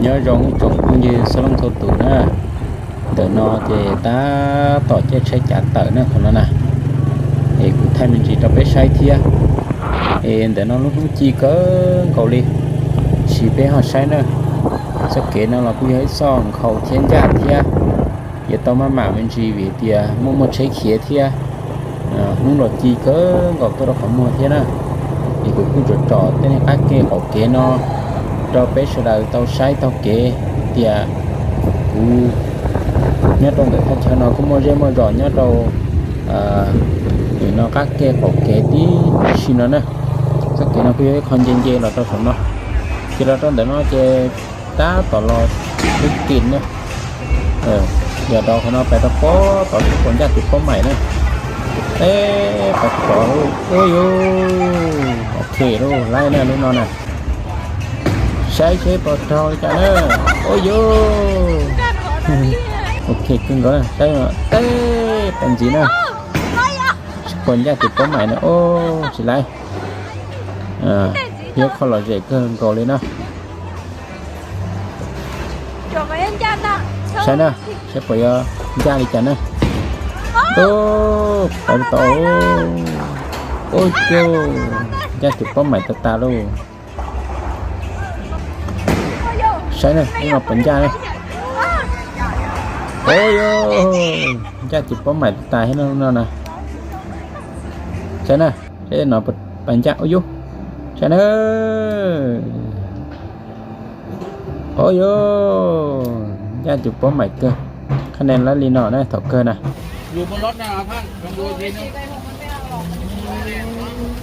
Nyob zoo ib tsoom phooj ywg txhua leej txhua tus na, ntawm no ces tab tom caij tsheb cav tawm na qhov no na, es kuv thaij me ntsis rau peb saib thiab. Es ntawm no lub hnub ci kawg nkaus li, sim peb ho saib na. Txoj kev no los kuj yog ib txoj nkhaus thiab ncaj thiab, yuav tau maj mam me ntsis vim tias muaj muaj tsheb khiav thiab. Hnub los ci kawg nkaus tuaj rau qhov muag thiab na, es kuv kuj tsom tsom tej niag qab ke qaum kev no rau peb sawv daws tau saib taug kev tias kuv nyob rau ntawm thaj chaw no kuj muaj zej muaj zos nyob rau nim no qab ke qaum kev tib si no na. Txoj kev no kuj yog ib qho nce nce los rau saum no, ces los rau ntawm no ces tab tom los twb kim na. Yog rau qhov no pais rau pob tod twb pom ncaj tus pob maim na. Peb pais tod, ua yuv, ok lub laib na lub no na. Saib seb puas raug li cas na. Ua yuv, ok kawg nkaus na, saib teb pais ntxiv na. Tsis pom ncaj tus pob maim na, o, tsis laib. Yog qhov lom zem kawg nkaus li na. Saib na, saib puas yuav ncaj li cas na. Ub, pais tau. Ub, ncaj tus pob maim tas tas lauj. Saib na, no puas ncaj na. Ub, ncaj tus pob maim tas tas thiab no na. Saib na, saib no puas ncaj, ub yub. Saib na. Ub yub, ncaj tus pob maim kawg. Qhab nees lawv li no na thaum kawg na. Yus le tus no muaj kuj vas.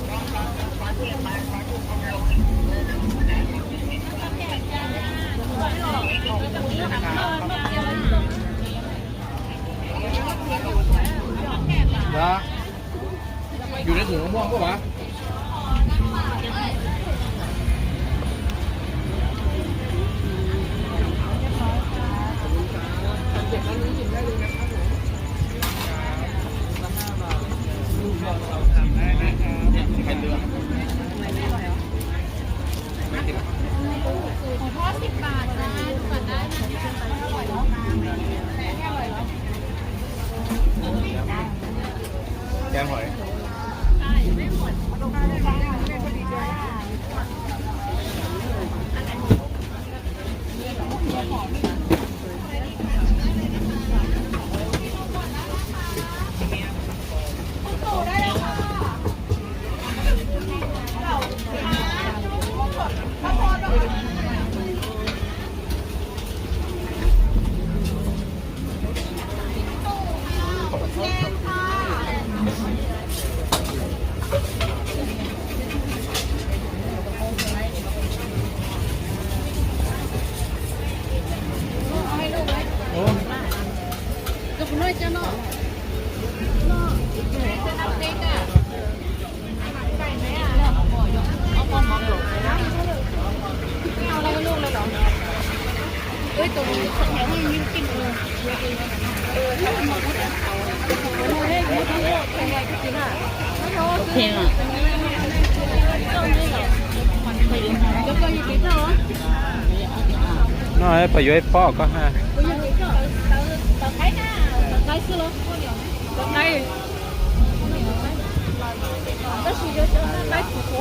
No pab yuav ib pob koj ha.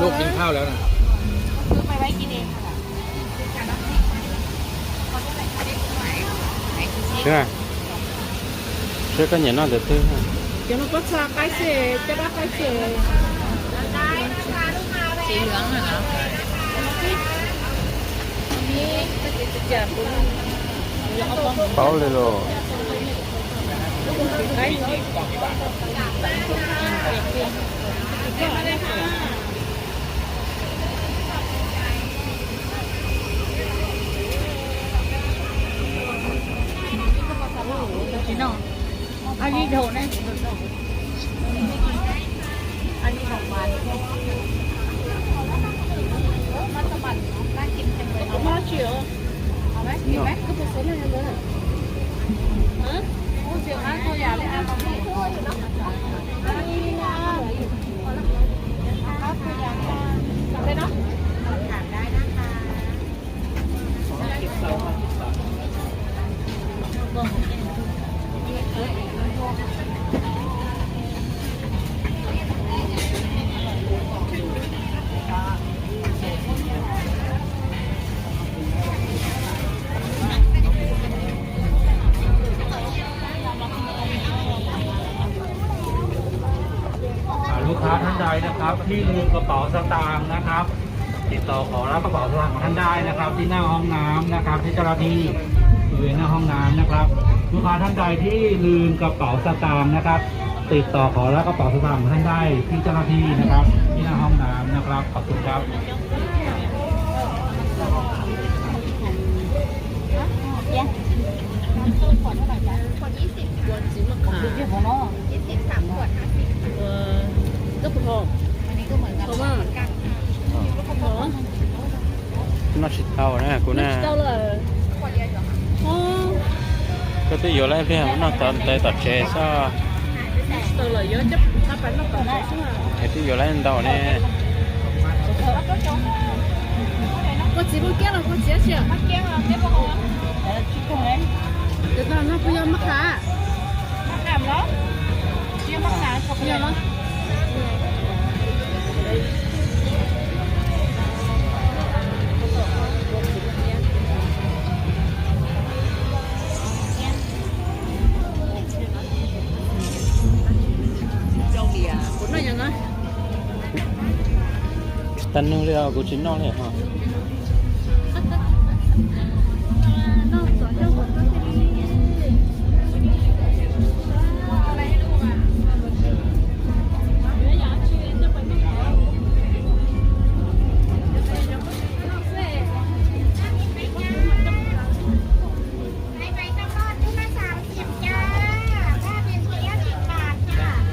Lub qhov thauj lawm na. Seb koj nyiam noj ntawm twg. Cov no pob txha qaib xwb, caj dab qaib xwb. Paub li los. ที่ลืมกระเป๋าสตางค์นะครับ ติดต่อขอรับกระเป๋าสตางค์ของท่านได้นะครับ ที่หน้าห้องน้ำนะครับ ที่เจ้าหน้าที่อยู่ในหน้าห้องน้ำนะครับ ลูกค้าท่านใดที่ลืมกระเป๋าสตางค์นะครับ ติดต่อขอรับกระเป๋าสตางค์ของท่านได้ที่เจ้าหน้าที่นะครับ ที่หน้าห้องน้ำนะครับ ขอบคุณครับ ขวดยี่สิบ ขวดยี่สิบ สามขวดห้าสิบ เออ ก็พอ อันนี้ก็เหมือนกัน พอมาก เหรอ Noj tsis tau na kuv na. Noj tsis tau lawm. Koj twb yuav lawm ib pliag, noj tom ntawd tom tsev xwb. Noj tsis tau lawm, yuav coj pab pas noj tom tsev xwb. Es twb yuav lawm ntau ne. Koj txiv muaj kiab los koj txiv tsis? Tus no kuj yog maj qha. Yog los. Tsis tau noj li os, kuv tsis noj li os. Hai bai tau koj cub no sawm xiam cas, ba bai xiam ib xiam pas cas.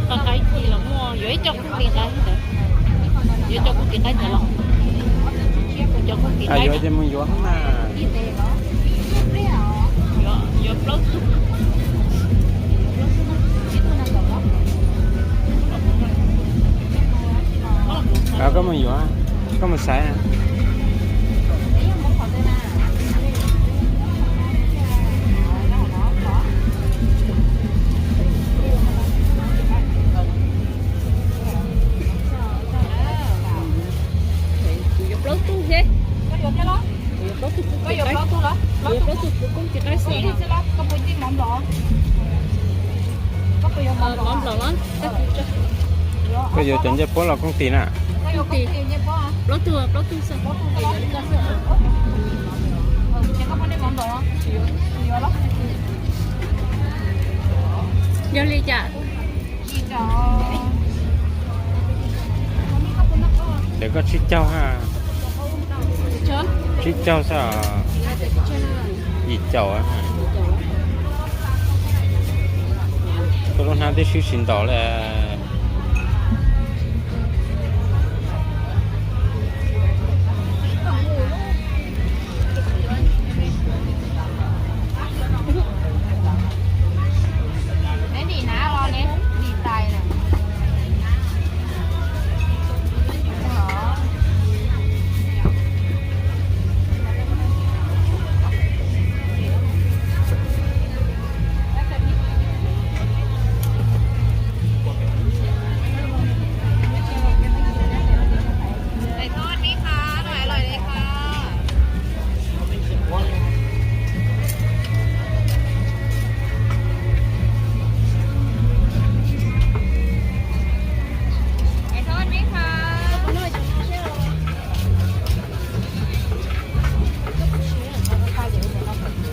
Qab qab tis los muaj, yuav ib co koob tis qaib ntawd, yuav ib co koob tis qaib ntawd los, ib co koob tis qaib. Yuav ces mus yuav mas. Yuav, yuav plaub tug. Koj mus yuav, koj mus xaiv. Kuv yuav plaub tug thiab. Kuv yuav plaub tug, kuv yuav plaub tug koob tis qaib xwb. Mov nplaum los. Koj yuav cov ncej puab los koob tis na? Koob tis. Plaub tug, plaub tug xwb. Yog li cas? Ces koj tsib caug ha. Tsib caug xwb. Yim caum. Koj lub hnab twb swb tsis ntaus li.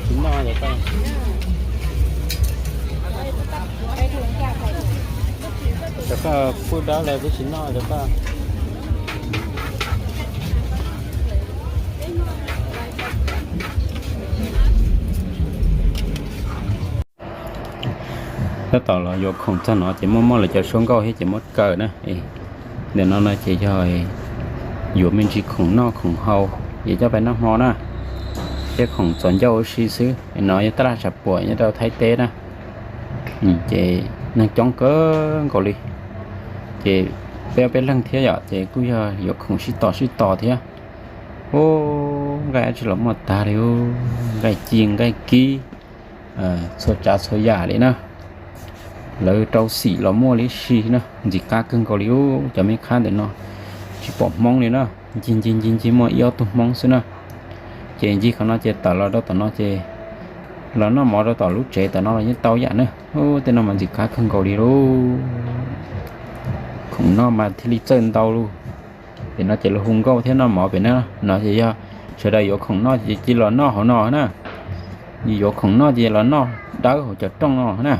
Tsis noj lawm koj. Cov koj pub dawb lawm twb tsis noj lawm koj. Tab tom los yuav khoom txog no ces muaj muaj lawv cov suab nkauj thiab ces muab kaw na. Ntawm no no ces yog yuav me ntsis khoom noj khoom haus es coj pais noj hmo na, thiab khoom txom ncauj ua si xwb. No yog taj laj tshav puam nyob rau Thaib teb na. Ces neeg coob kawg nkaus li. Ces peb ob peb leeg thiab yom, ces kuj yog yuav khoom sib tos sib tos thiab. Ub, nqaij dab tsi los muaj tag li, nqaij ci nqaij kib, txhua tsav txhua yam li na. Lawv rau xim los muaj li si na, ntxim qab kawg nkaus li ub. Cov me khab ntawm no tsis pom Hmoob li na, ncig ncig ncig ncig muaj ib ob tug Hmoob xwb na. Ces ncig qhov no ces tawm los rau tom no ces los noj mov rau tom lub tsev tom no los yeej tau yam na. Ub, tej no mas ntxim qab kawg nkaus li lauj. Khoom noj mas thiaj li txawj ntau lauj. Pem no ces lawv hu nkauj thiab noj mov pem na. No ces yog sawv daws yuav khoom noj ces cia los noj hauv no na. Yuav khoom noj ces los noj dawb hauv cov rooj no na.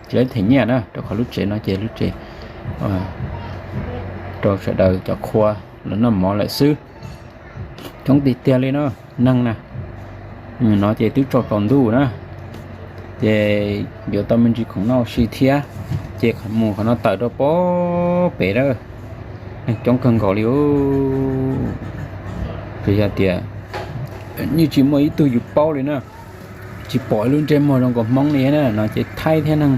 Tsis them nyiaj na, rau qhov lub tsev no ces lub tsev rau sawv daws cov qhua los noj mov lawm xwb. Coob tiag tiag li na, neeg na. No ces twb tsaus tsaus ntuj na, ces yuav tau me ntsis khoom noj ua si thiab, ces mus qhov no tawm rau pem lawm. Neeg coob kawg nkaus li ub. Tsis yog tias yeej tsis muaj ib tug yus paub li na, tsis pom ib lub ntsej muag zoo nkaus Hmoob li na. No ces Thaib thiab neeg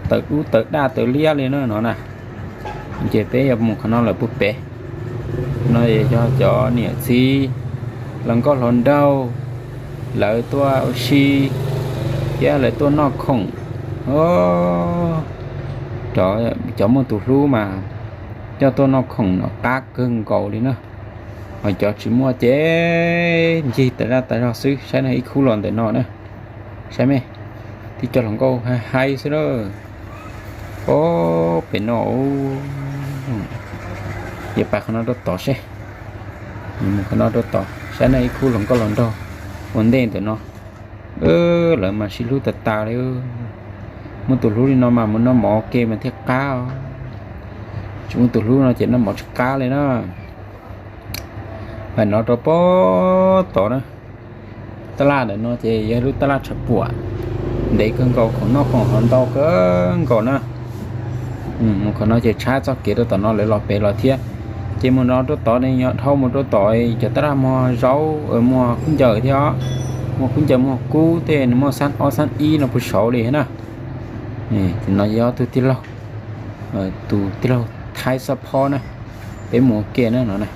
tawm dub tawm daj tawm liab li na no na. Ces peb yuav mus qhov no lawm puag pem. No yog cov niam txiv hluas nkauj hluas nraug, lawv tuaj ua si thiab lawv tuaj noj khoom. Cov muaj tus hlub mas coj tuaj noj khoom no qab kawg nkaus li na. Ho cov tsis muaj ces ncig tas zaj tas zog xwb. Saib na, ib khub los ntawm no na, saib me, tib co hluas nkauj haib haib xwb na. Ob pem no, yuav pais qhov no rau tod seb. Mus qhov no rau tod, saib na, ib khub hluas nkauj hluas nraug ua ntej ntawm no. Lawv mas sib hlub tas tas li. Muaj tus hlub li no mas mus noj mov ua ke mas thiaj qab. Tsis muaj tus hlub no ces noj mov tsis qab li na. Pais no rau pem tod na. Taj laj ntawm no ces yog lub taj laj tshav puam, ntev kawg nkaus, khoom noj khoom haus ntau kawg nkaus na. Mus qhov no ces tshab txoj kev rau tom no lawv los pem los thiab. Ces mus no rau tod ne, yog dhau mus rau tom cov taj laj muag zaub, muag khaub ncaws thiab os. Muag khaub ncaws muag kub tej, nws muaj xab ob xab ib no puag saud li na. No yog tus tij laug, tus tij laug Thaib xob phob na, peb mus ua ke na no na.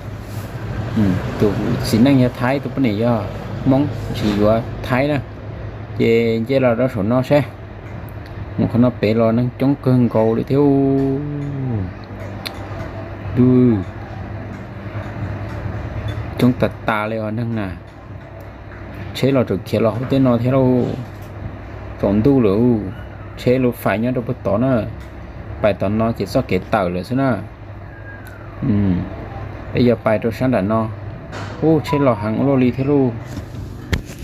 Tus txiv neej yog Thaib, tus poj niam yog Hmoob, tsis yuav Thaib na. Ces nce los rau saum no seb. Mus qhov no pem los neeg coob kawg nkaus li thiab. Coob tas tas li os neeg na. Tsheb los tseem khiav los hauv tej no thiab lauj. Tsaus ntuj lawm, tsheb lub fais nyob rau puag tod na. Pais tom no ces txoj kev tawm lawm xwb na. Peb yuav pais rau sab nram no. Ub, tsheb los heev ua luaj li thiab lauj.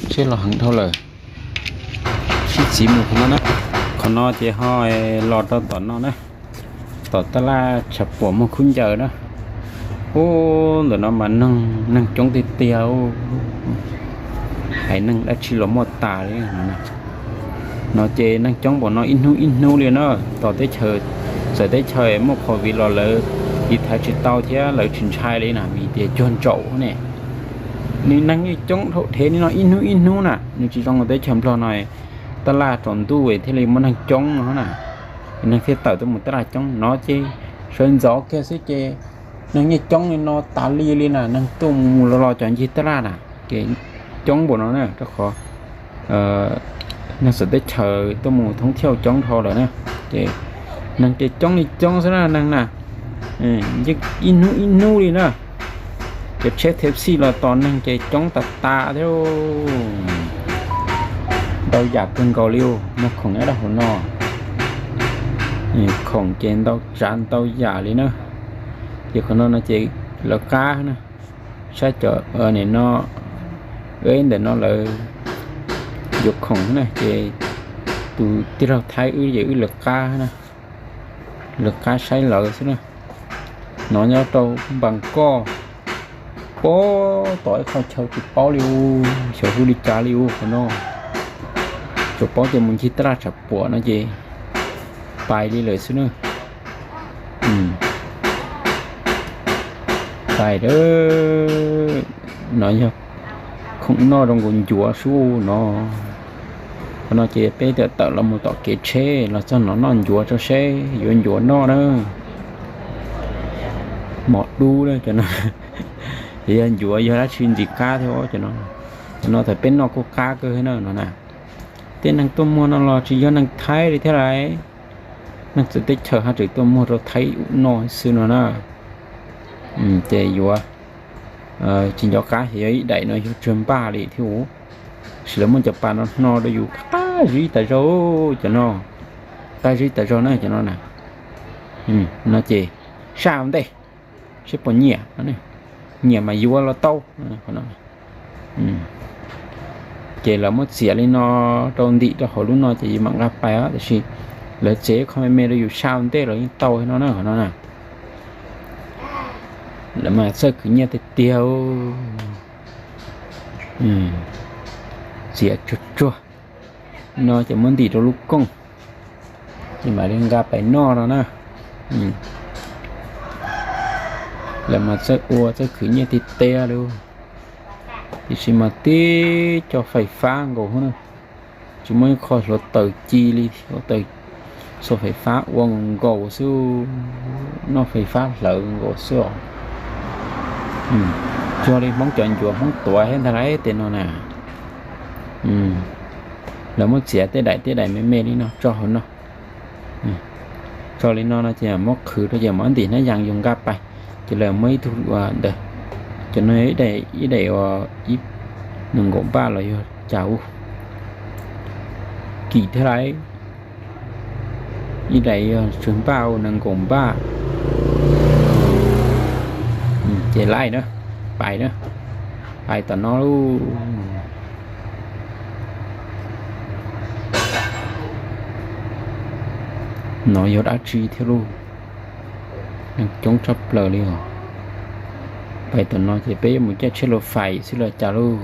Tsheb los heev dhau lawm. Sib txiv mus qhov no na. Qhov no ces ho los rau tom no na. Tom taj laj tshav puam muag khaub ncaws na. Ub, ntawm no mas neeg, neeg coob tiag tiag. Haiv neeg dab tsi los muaj tas li no. No ces neeg coob npaum no ib hnub ib hnub li na. Tom teb chaws, txawm teb chaws muaj covid los lawv tiv thaiv tsis tau thiab lawv tsis ntshai li na, vim tias cuag ntsaum ne. Nws neeg yeej coob dhau dhev li no ib hnub ib hnub na. Nws tsis zoo teb chaws Nplog no, taj laj tsaus ntuj thiaj li muaj neeg coob no na. Neeg thiaj tawm tuaj mus taj laj coob no ces sawv ntxov kiag xwb ces neeg yeej coob li no tas li li na. Neeg tuaj mus mus los los cov ncig taj laj na, ces coob npaum no na, rau qhov neeg txawv teb chaws tuaj mus thoob thiauj coob dhau lawm na. Ces neeg ces coob li coob xwb na neeg na. Yeej ib hnub ib hnub li na. Cov tsheb theb xij los tos neeg ces coob tas tas thiab. Ntau yam kawg nkaus li, muag khoom nyob rau hauv no. Khoom ces ntau tsav ntau yam li na. Ces qhov no no ces lawv qab na. Saib cov nim no, eb, ntawm no lawv yuav khoom na ces tus tij laug Thaib wb ces wb lawv qab na. Lawv qab saib lawv xwb na. No nyob rau Npas Koj, puag tom ib qho chaw tsis paub li, xyov hu li cas li ub qhov no. Tsuas paub tias mus ncig taj laj tshav puam no ces pais li lawm xwb na. Hais, no yog khoom noj zoo nkaus ncuav sub no. Qhov no ces peb tawm tawm los mus tom kev tsheb los txog no noj ncuav tso seb yuav ncuav noj na. Mos dub na cov no. Ces yog ncuav yog dab tsi ntxim qab thiab cov no. Cov no thaum peb noj kuj qab kawg na no na. Tej neeg tuaj muag no los tsis yog neeg Thaib li thiab lauj. Neeg txawv teb chaws haj tseem tuaj muag rau Thaib ua noj xwb no na. Ces yuav tsis nco qab xyov yog ib daim no yog tsawg npaj li thiab. Tab sis lawv muab cov pas no hno rau yus qab zib tas zog cov no. Qab zib tas zog na cov no na. No ces saj ua ntej seb puas nyiam, nyiam mas yuav los tau. Ces lawv muab txiav li no rau ntim rau hauv lub no ces yus mam nqa pais os, tiam sis lawv txiav ib qho me me rau yus saj ua ntej los yeej tau no na, qhov no na. Lawv mas txawj khwv nyiaj tiag tiag. Txiav tsuag tsuag no ces muab ntim rau lub kooj, ces mam li nqa pais noj no na. Lawv mas txawj ua txawj khwv nyiaj tiag tiag li. Tiam sis mas tib co fais fab nkaus na, tsis muaj ib qho hluav taws ci li, hluav taws, xuas fais fab ua nkaus xwb, noj fais fab hlawv nkaus xwb os. Cuag li Hmoob cov ncuav Hmoob tuav thiab ntag lauj tej no na. Lawv muab txiav tej daim tej daim me me li no tso hauv no. Tso li no no ces muab qhwv rau ces muab ntim hnab yas yus nqa pais, ces lawv muab ib tug ua ntawd, ces no ib daim ua nees nkaum npaj los yog cas ua kim thiab lauj. Ib daim yog tsawg npaj ua nees nkaum npaj. Ces laij na, pais na, pais tom no lauj. No yog dab tsi thiab lauj? Neeg coob tshaj plaws li os. Pais tom no ces peb yuav mus caij tsheb luv fais xwb los cas lauj?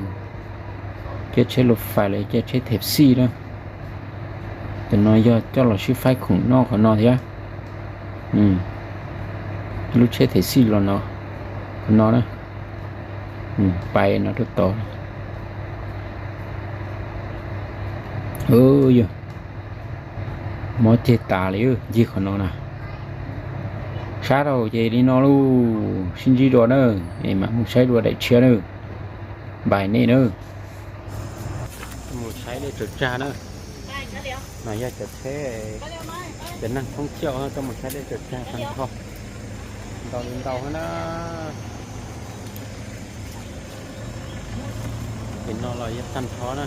Caij tsheb luv fais los caij tsheb them xij na. Cov no yog coj los sib faib khoom noj qhov no thiab. Lub tsheb them xij los no, qhov no na. Pais no rau tod. Yog mob ceg tas li ncig qhov no na. Sab rau ces li no lauj, sib ntsib dua na, es mam mus saib dua daim tshiab na. Npais nej na. Mus saib dej tsaws tsag na. No yog cov tsheb, cov neeg thoob ciaj coj mus saib dej tsaws tsag tag nrho. Ntau li ntau na. Tim no los yog tag nrho na.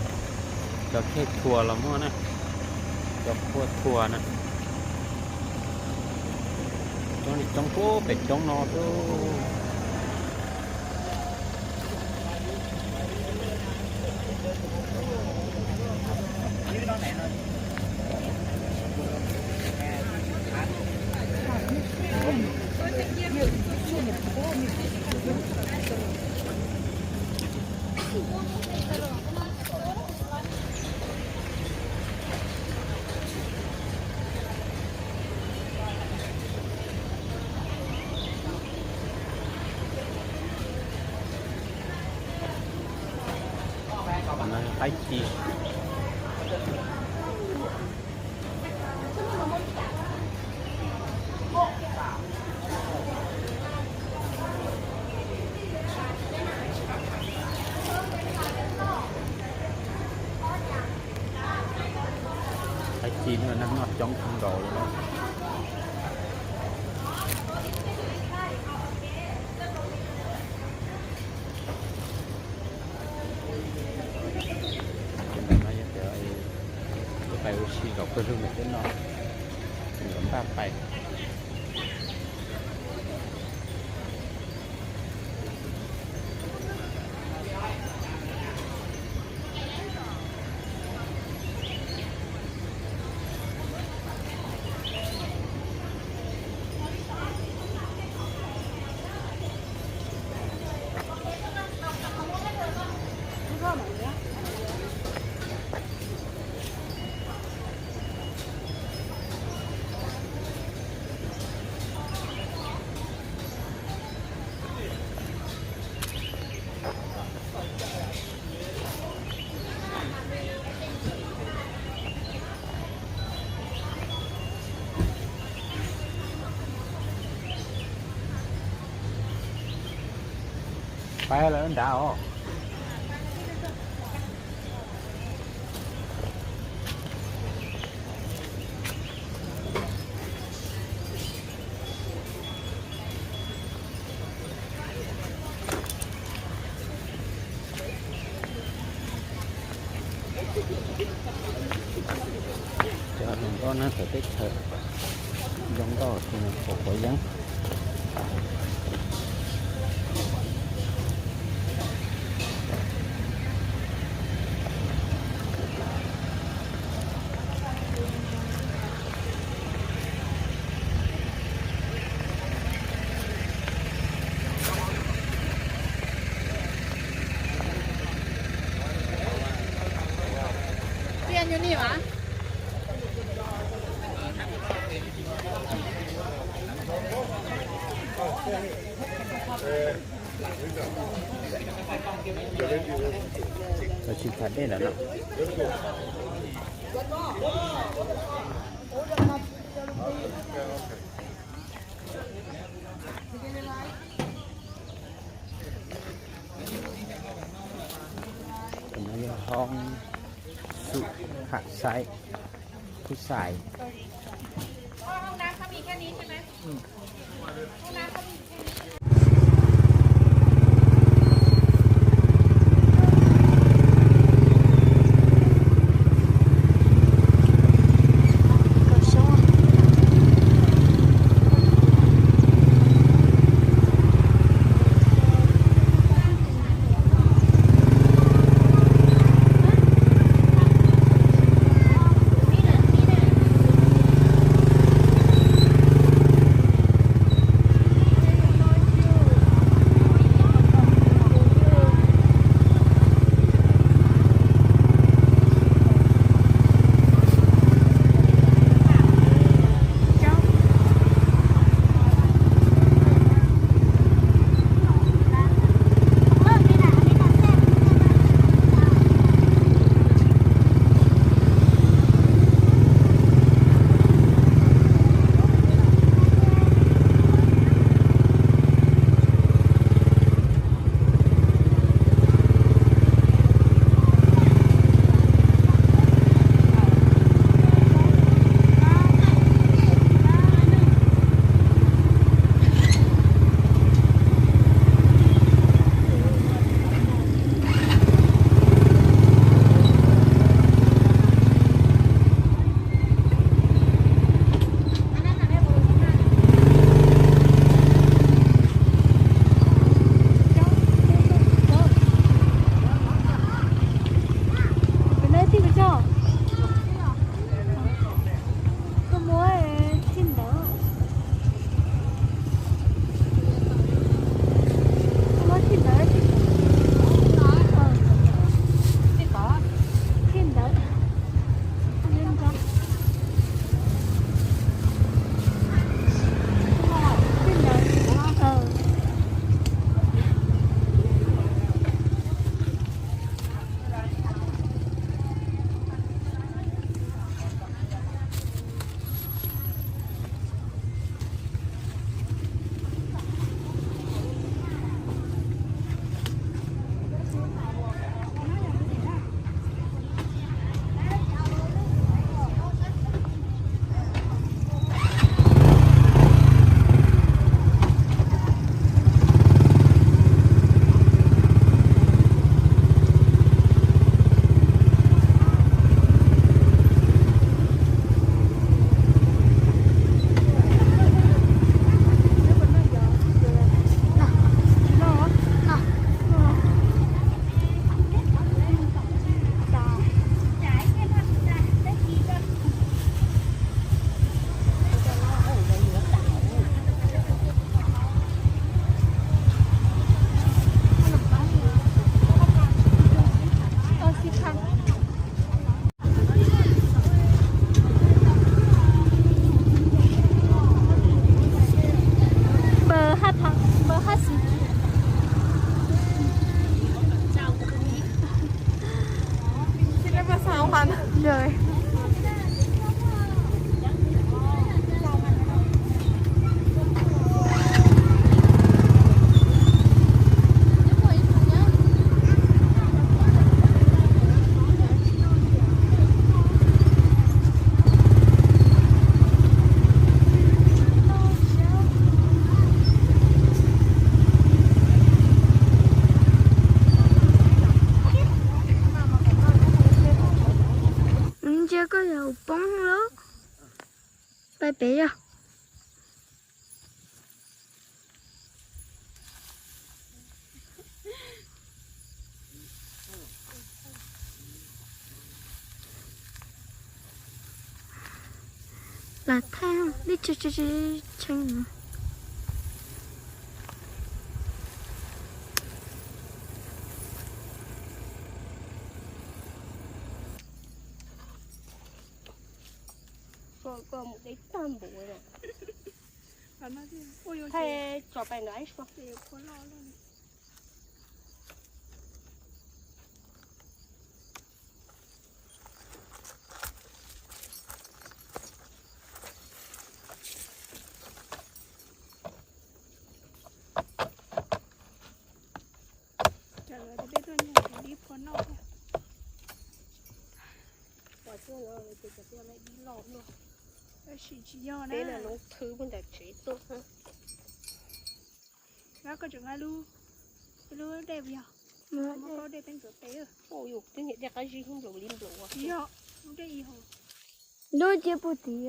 Cov khej thuas los muaj na. Cov khua thuas na. Coob li coob puag pem coob no xwb. Qaib ci. Qaib ci no neeg noj coob kawg nkaus li na. Ces ntawm no yog tias peb pais ua si zaum pawg lug ntawm peb no, nkaum npaj pais. Pab lawv nrad os. Cov hluas nkauj nyob tom teb chaws zoo nkauj, qhuav qhuav yeeb. Tsis tham dej lawm no. Tus no yog hoob xum ham xaim, khuj xais. Poob lawm. Pais pem yog. Lam thaij dib tshee tshee. Tso pais ntawd. Cas lawv tias peb tuaj nyiag dib phua noj thiab. Pom tuaj no ces cov tiaj dib loj luaj. Tab sis tsis yog na. Peb los loob thwb pub nram tsev tuaj. Koj tseem nqa lub, lub dej puas yog? Muab koj dej teeb ntxuav peb. Twb niam dej qab zib nplaum li nplaum. Tsis yog, lub dej ib hau. Lub cia puag tid.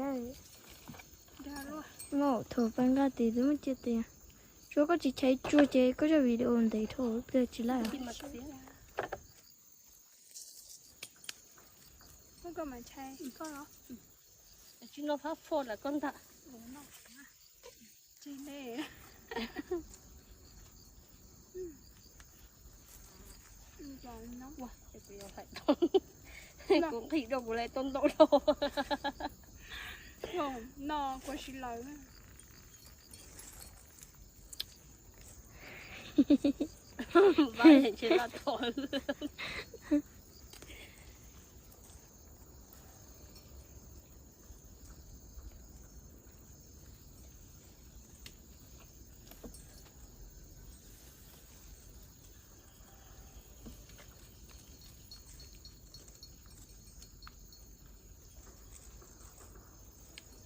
Thaum peb nqa tid twb muab cia tid. Tsuav koj tsis chais tsuag ces koj zaj video ntev dhau ib pliag tsis laj. Tsis noj fab fo lawm koj ntag. Kuv nqhis rau kuv lawv tau ntau los. No kuv si lawm. Vaj ntshe laj thom.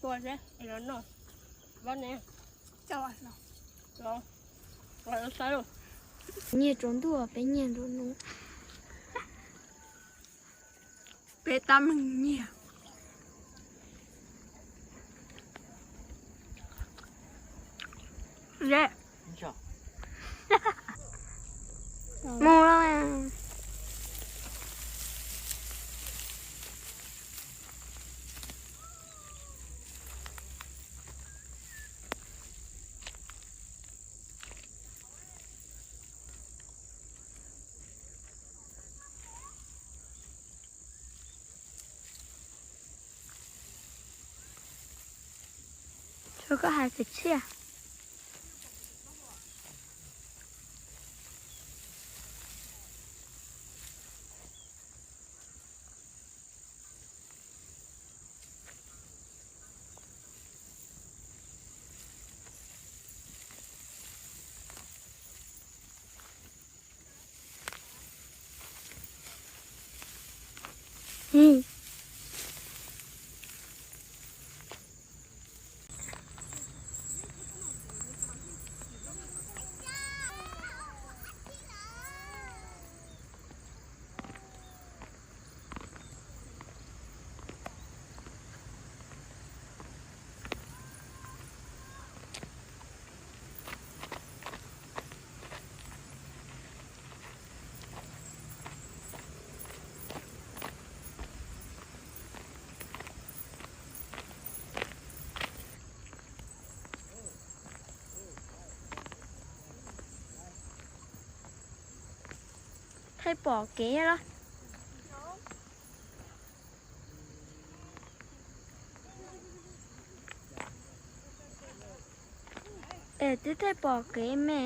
Tua seb es los noj. Vaj ne. Los, los saib los. Nyiag tsaus ntuj peb nyiag nruab hnub. Peb tab meeg nyiag. Ze. Mus lawm. Tsuav koj hais kwv txhiaj. Thaij pom kev los? Es twb thaij pom kev me.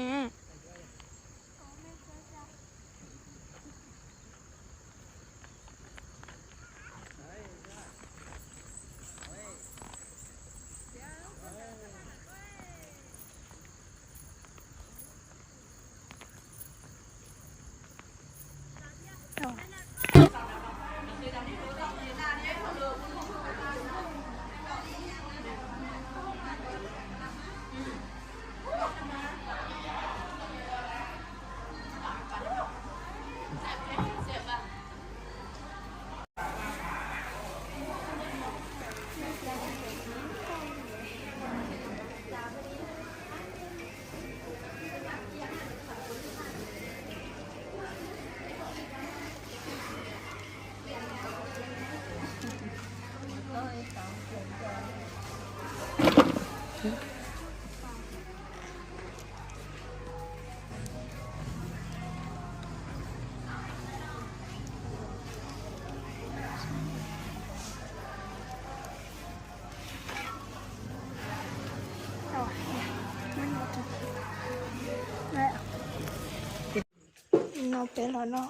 Peb los noj,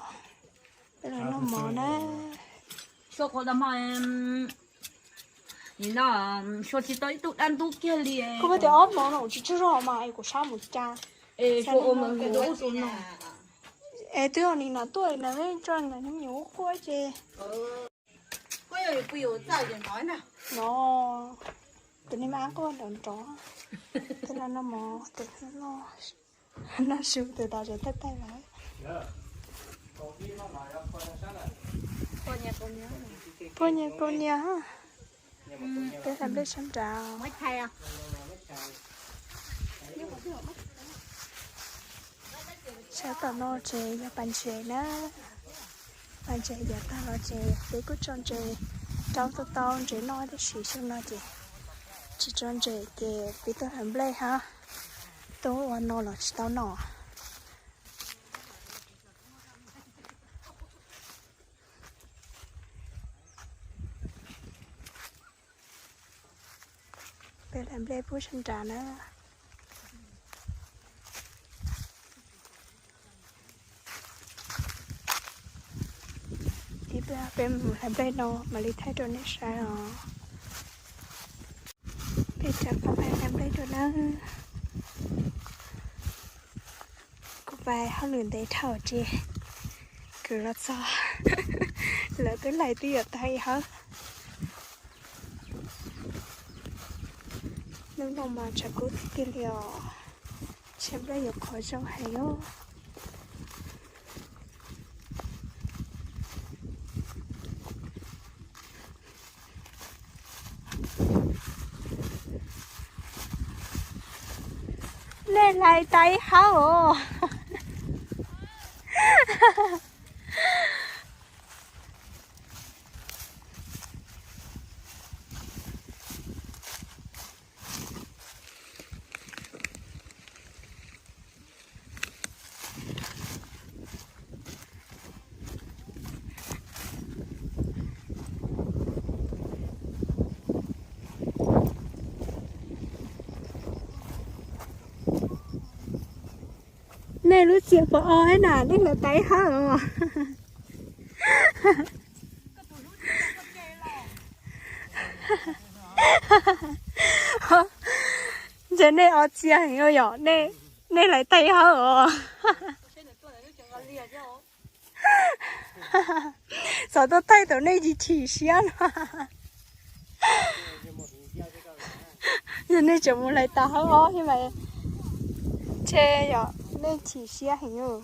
peb los noj mov na. Xyuas qhov tas mog, nim no xyuas tsis tau ib tug dab ntub kiag li. Kuv tias ob hmos no kuv tsis tsaug zog mas es kuv sab mus cas. Es twb yog nim no tuaj na, tso ntawm hnub nyoog ub quaj ces. No, tus nej mas quaj nrov nrov, tus no no mov, tus no no su, tus tas tseem taij taij lawm. Puas nyiam kaus nias, peb hlais nplej sab nrad. Sab tom no ces yog pas ntses na. Pas ntses yav tag los ces peb kuj tso ntses, rau tau tau ntses noj tab sis xyoo no ces tsis tso ntses ces peb tuaj hlais nplej hab. Tuaj ua no los tsis tau noj. Peb hlais nplej pub sab nrad na. Ib pliag peb mus hlais nplej no mam li thaij rau nej saib os. Peb rov qab mus hlais nplej dua na. Kuv pais hauj lwm ntev dhau ces kuv los txog, lawv twb hlais twb yuav tag ib hawb. Hnub no mas tshav kub tiag tiag li os, tshaib plab yuav qhov zoo heev os. Nej hlais tau ib hawb os. Nej lub txiag pom o na, nej hlais tau ib hawb os. Ntshe nej o txiag heev yom, nej hlais tau ib hawb os. Xyov tuaj thaij tau nej tsis chim siab no. Yog nej tseem mus hlais tas hawb ob thiab mas ntshe yog nej chim siab heev.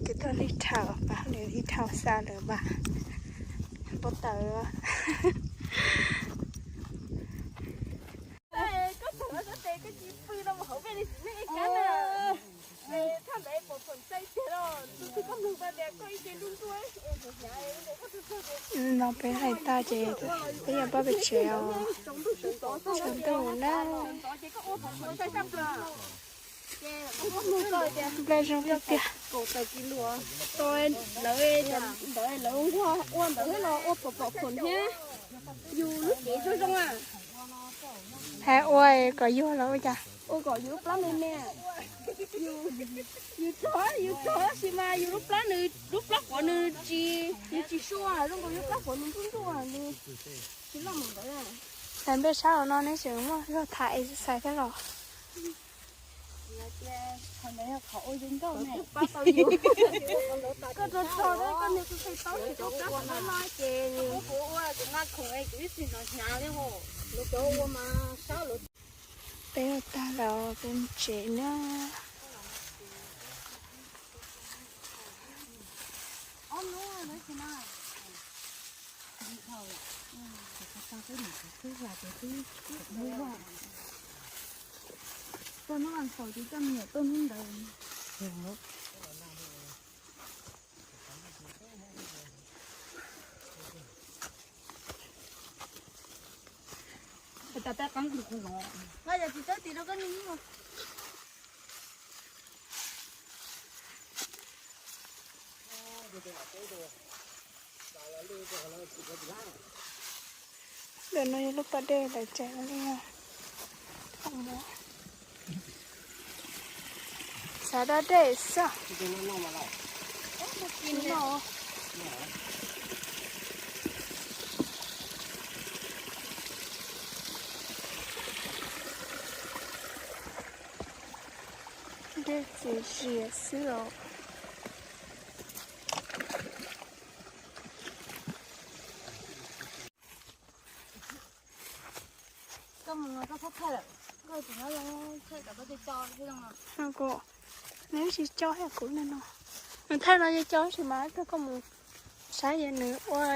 Kuv tuaj lig dhau, lig dhau xa lawm mas npau taws. No peb hlais tag ces peb yuav pab peb tsev os, tsaus ntuj na. Nplej zoo tiag tiag. Lawv, lawv ua ntawd los ua pom pom khoom thiab. Yus lub cev zoo zoo a. Hais ua kom yuag los ua cas? Ua kom yus lub plab me me. Yus, yus rog, yus rog tab sis mas yus lub plab nws, lub plab quav nws tsis, nws tsis sua zoo nkaus yus lub plab quav nws ntuj ntuj nws tsis loj mus ntawd. Hlais nplej sab hauv no neb tseem muaj zog tham exercise thiab los? Koj rog rog koj niag tsis tau ces koj plab quav no ces kuv ua kuv nqa khoom es kuv ib txwm hnov hnyav li hos. Peb ua tag lawm peb mus tsev na. Tuaj hnub vas xaum ces coj me nyuam tuaj hnub ntawd. Ntawm no yog lub pas dej lawv cais ua li os. Xav da dej xwb. Dej txias zias xwb os. Nws tsis co kuv no no. Nws thaij no co tsis mas koj mus saib nws ua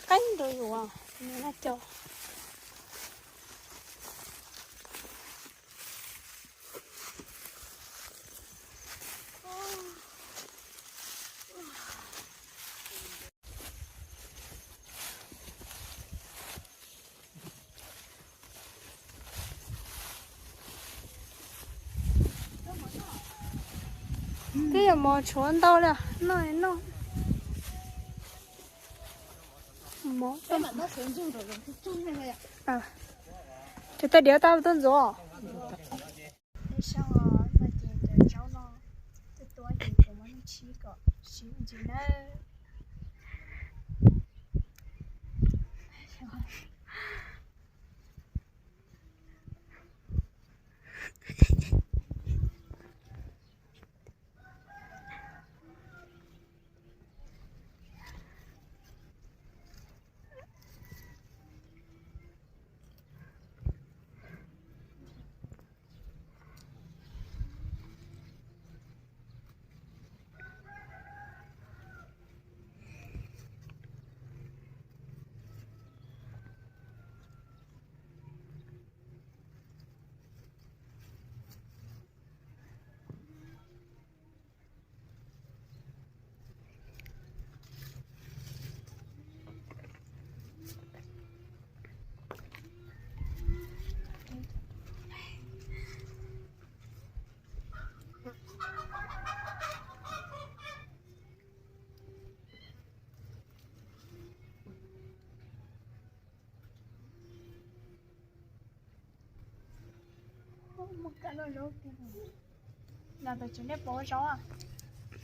qeeb rau yus nws no co. Twb yuav mov tshuav ntau li, noj noj. Mov, tshuav tej diav tau tuaj ntxuav.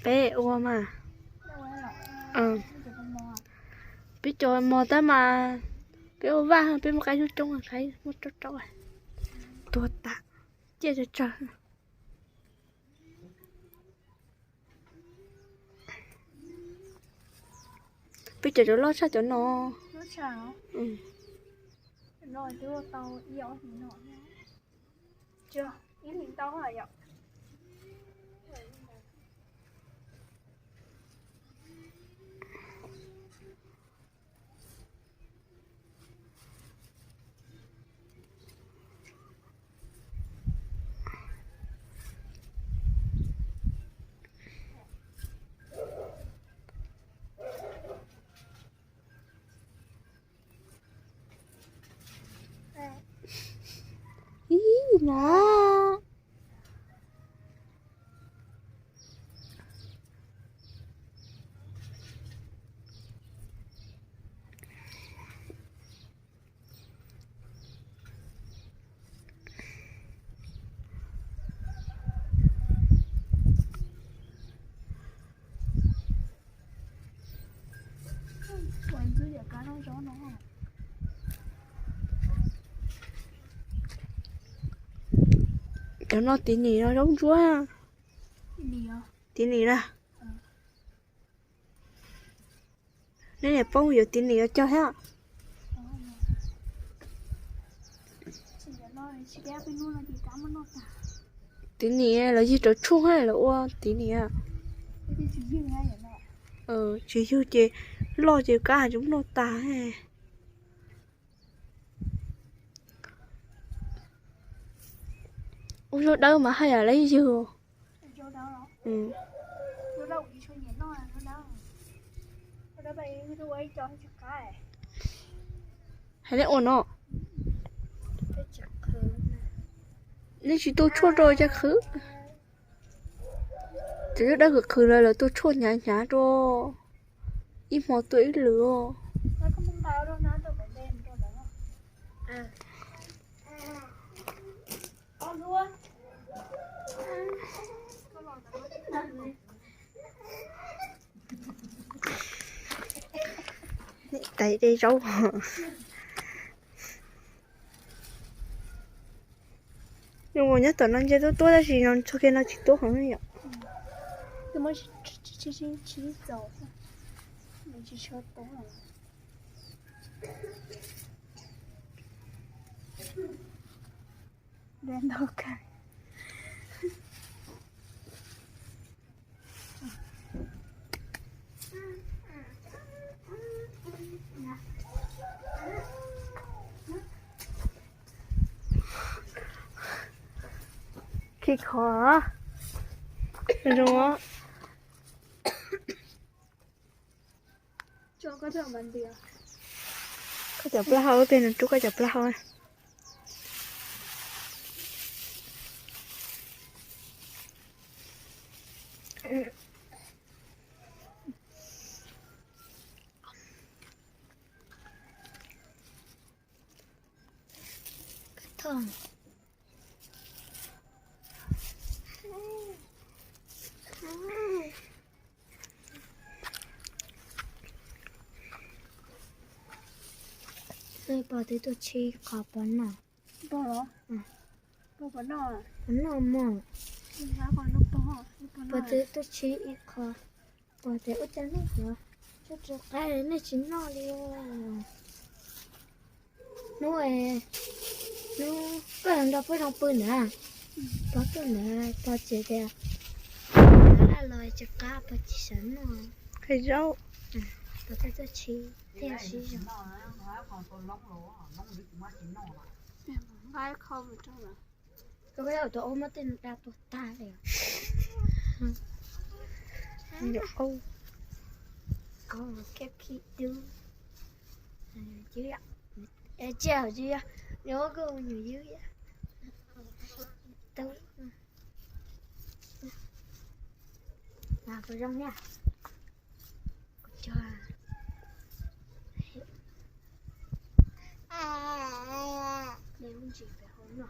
Peb ua mas. Peb cov mos tab mas peb ua vaj, peb muaj qab coob coob, qab muaj rau rau, tuag tas, ciaj tsawg tsawg. Peb cov cov loj tshaj cov no. Ib na. Cov no tiv nim no zaub ntsuab. Tiv nim na. Neb niam poob yuav tiv nim yuav cog thiab. Tiv nim los yig rau tshuaj lawv ua tiv nim. Tsis yug ces loj ces kab tsis muab noj tas. Ua zaub dawb mas haj yam lawv yug. Hais neb ua no, neb tsis tu tshuaj rau caj qhwv. Cov zaub dawb qhwv qhwv lawv lawv tu tshuaj hnyav hnyav rau, ib hmo tua ib lwm os. Ua, Tais de zaub. Nyob tom no ntshe tuab tuab tab sis no txog kiag no tsis tuab heev yom. Khi kho zoo. Koj cov plaub hau, peb no rub koj cov plaub hau. Pog twb tuaj tshib qho pog noj. Pog los? Pog puas noj? Pog noj mog. Pog twb tuaj tshib ib qho. Pog tias ua cas nej cov tshuaj tsw qaib nej tsis noj li. Hnub, hnub koj los nrog pog zoo pw ntawd, pog tuaj ntawd pog tseem tias laj los tsis qab pog tsis xav noj. Qhia zaub. Pog tuaj tuaj tshib thiaj sib zog. Koj tus aub muab tej no da tuag tag li. Nyuam aub. Koj khib dub. Tsis yog, nyuam aub koj nyuam ywg. Tub. Kuv zoo thiab. Kuv cog. Lub ntsis pem hauv no.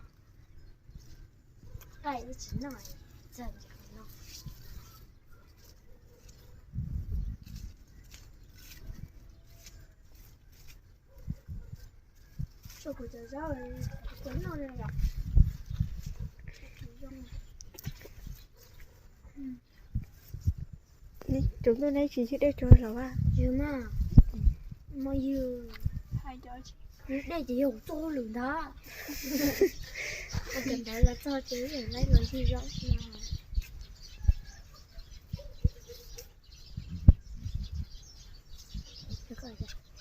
Qaij ib tsis noj, txog ntsis hauv no. Tshuav kuv cov zaub, kuv noj li yom. Cov ntuj neb tsis ywg dej tsuag los a. Ywg mas, muaj ywg. Ywg dej ces yog kuv txoj hauj lwm ntag. Ua cov ntawd los txog ces laib los ywg zaub no.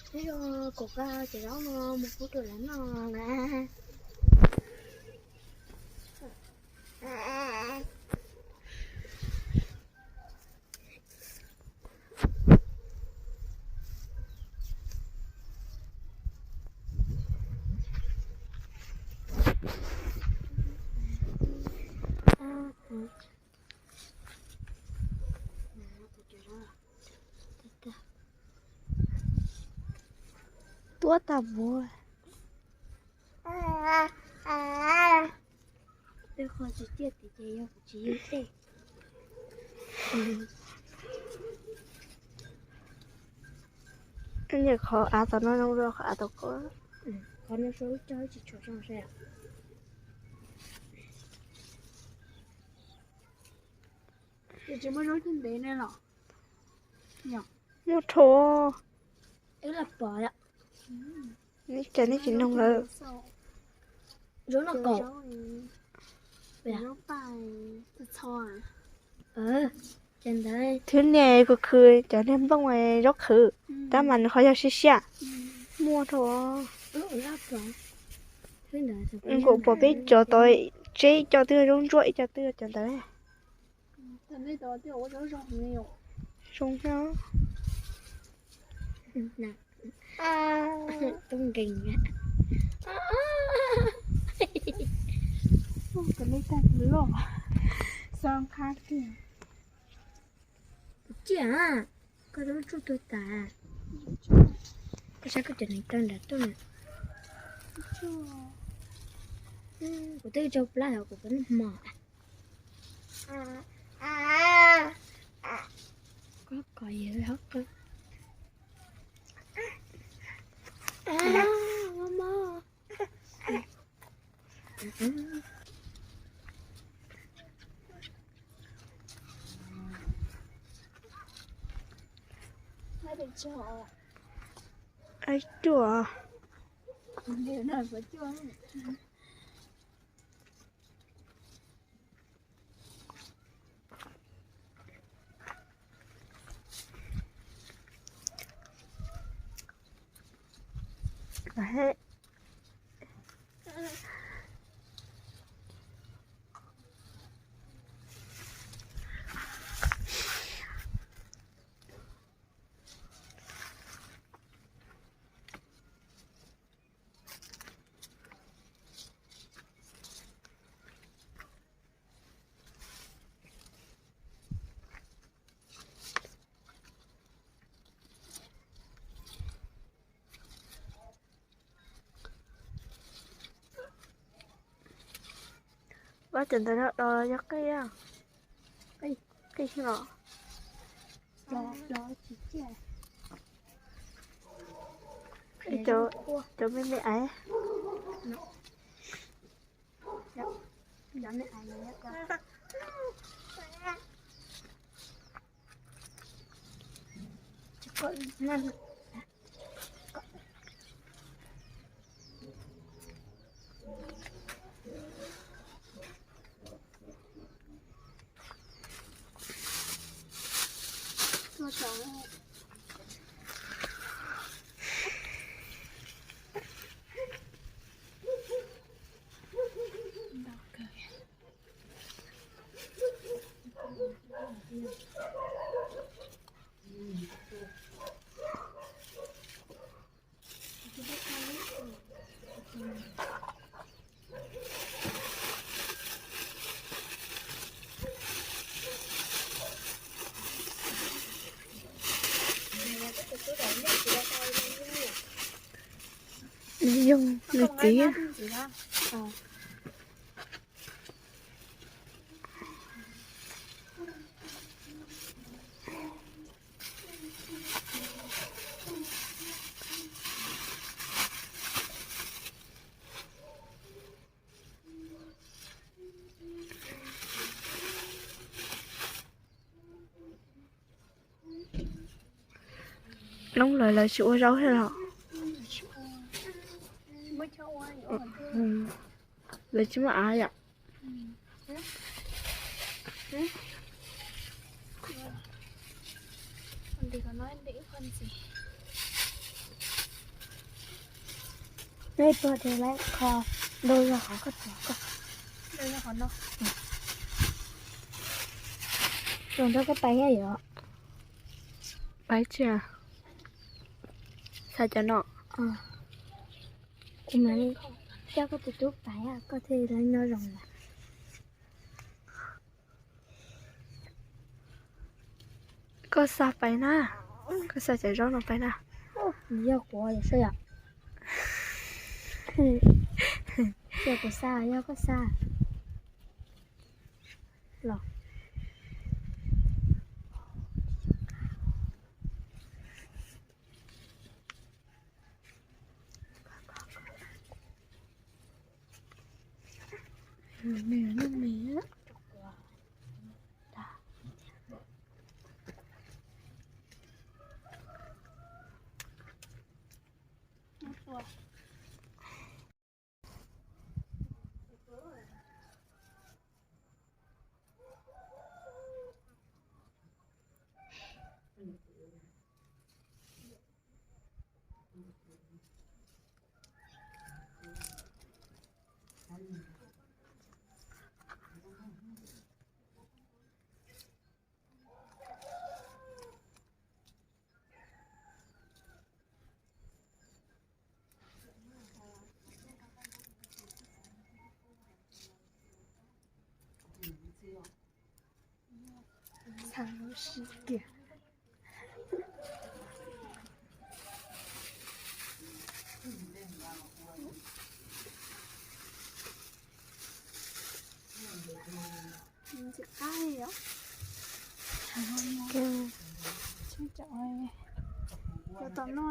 Twb yog kuv qa cov zaub no mus pub rau lawv noj na. Tuab tag npaum. Tej qho tsis ciaj tim ces yog kuv tsis ywg dej. Qhov av tom no zoo rau qhov av tom ko. Qhov no sau ib co tsis tshua zoo saib. Ces tsis muaj zaub cog ntev ne los? Muaj rho. Ib los pom. Neb cas neb tsis noog lawm? Zaub no kaum. Thwb niaj kuv khwv cov niag nplooj zaub qhwv, tab mas nws qhov yog siab siab. Muaj rho. Kuv pom peb cov tod tseb ib co twb zaub ntsuab ib co twb cov ntawd. Zoo thiab. Tub nkeeg. Cov nej tag loj, xab qab kiag. Ciaj, koj twb tsuj tuag tas. Koj saib koj cov neev taw nram tuaj na. Kuv twb tso plab hov kuv pab noj hmo. Koj kom yawg hab qw. Ai ruam. Pab cov ntawd no do yog qij, qij los. Cov me me aiv. Nws yoog nws txiv. Loob lawv, lawv tsis ua zaub thiab los? Lawv tsis muaj av yom? Nej tuaj ces lawv kho, ntau yog qhov koj tuaj koj. Tus nrog koj pais thiab yom? Pais tsis? Xa cov no. Kuv mam li coj koj tus tub pais, koj thiaj li nyob zoo lawm. Koj xa pais na, koj xa cov zaub no pais na. Yog kuv yog seb yom. Yog kuv xa, yog koj xa los. Txhav lub sij kiag. Tim qab li yom. Tsheej tsam, tom no.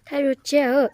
Thaij lub tsiab.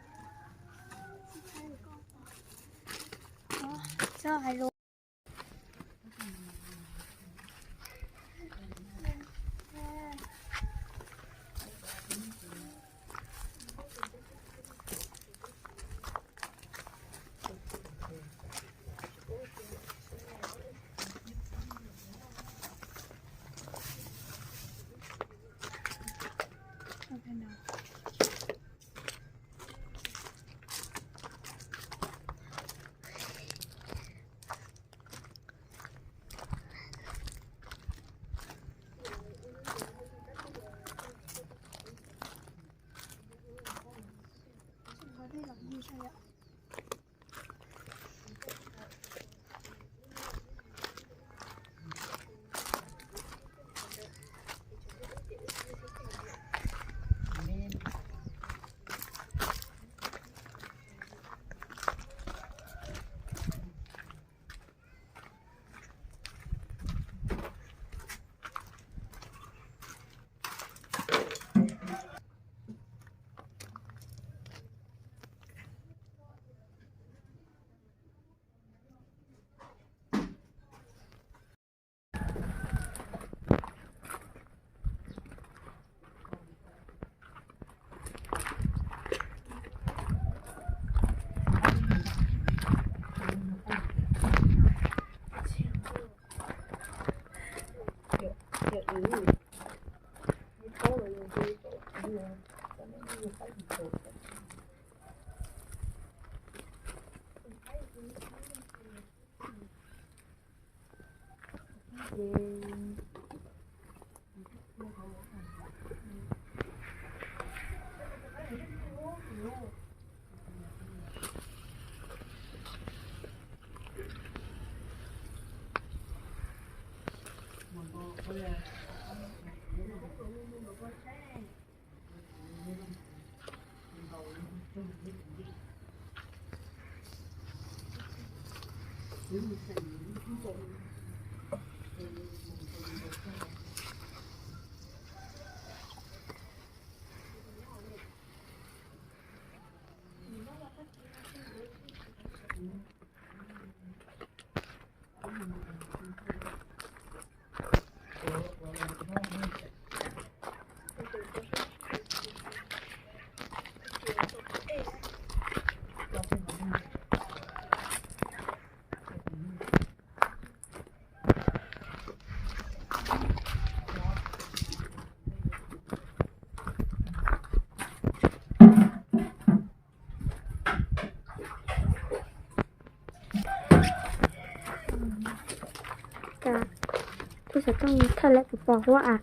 Kuv xav tooj thawj lawm kuv pom huab as.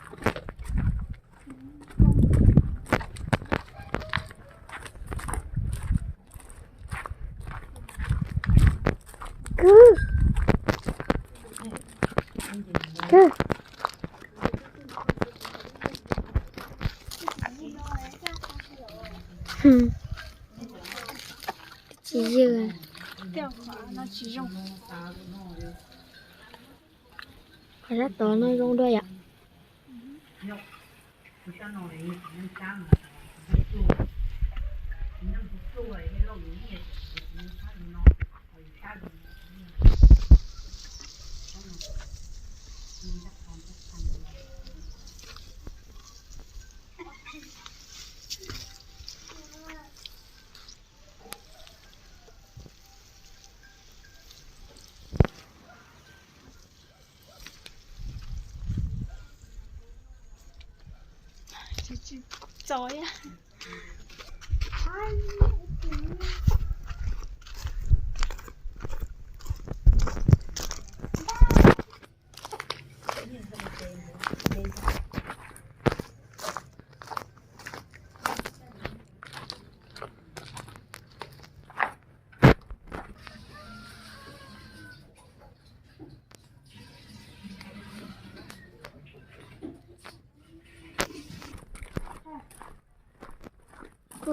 Kawg, kawg. Tsis yog. Qhov sab tod no zoo dua yom. Txaus.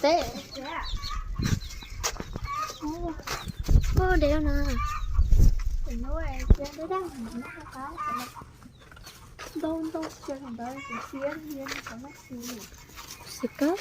teb. Ua dev no. Xi kab.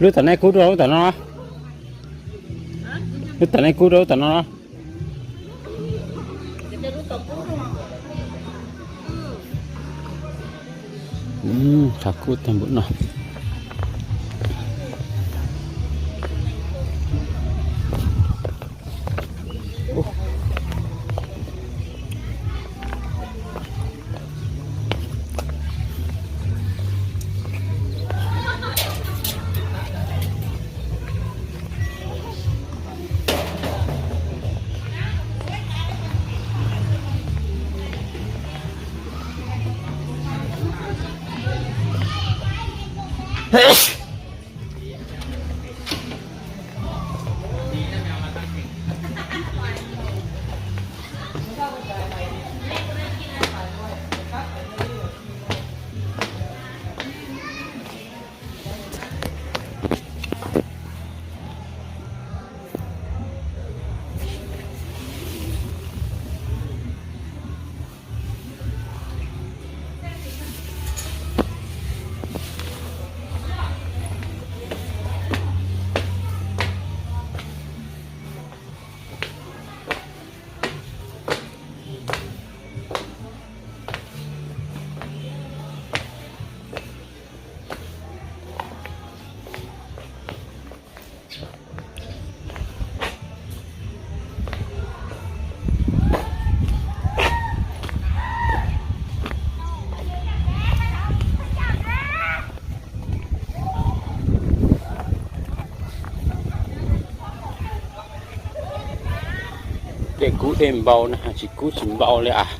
Lub tom nej kub rau lub tom no. Lub tom nej kub rau lub tom no. Thav kub tag npaum no. Dej kub dej npau na, tsis kub tsis npau li as.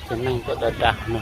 Cov neeg tuaj da da no.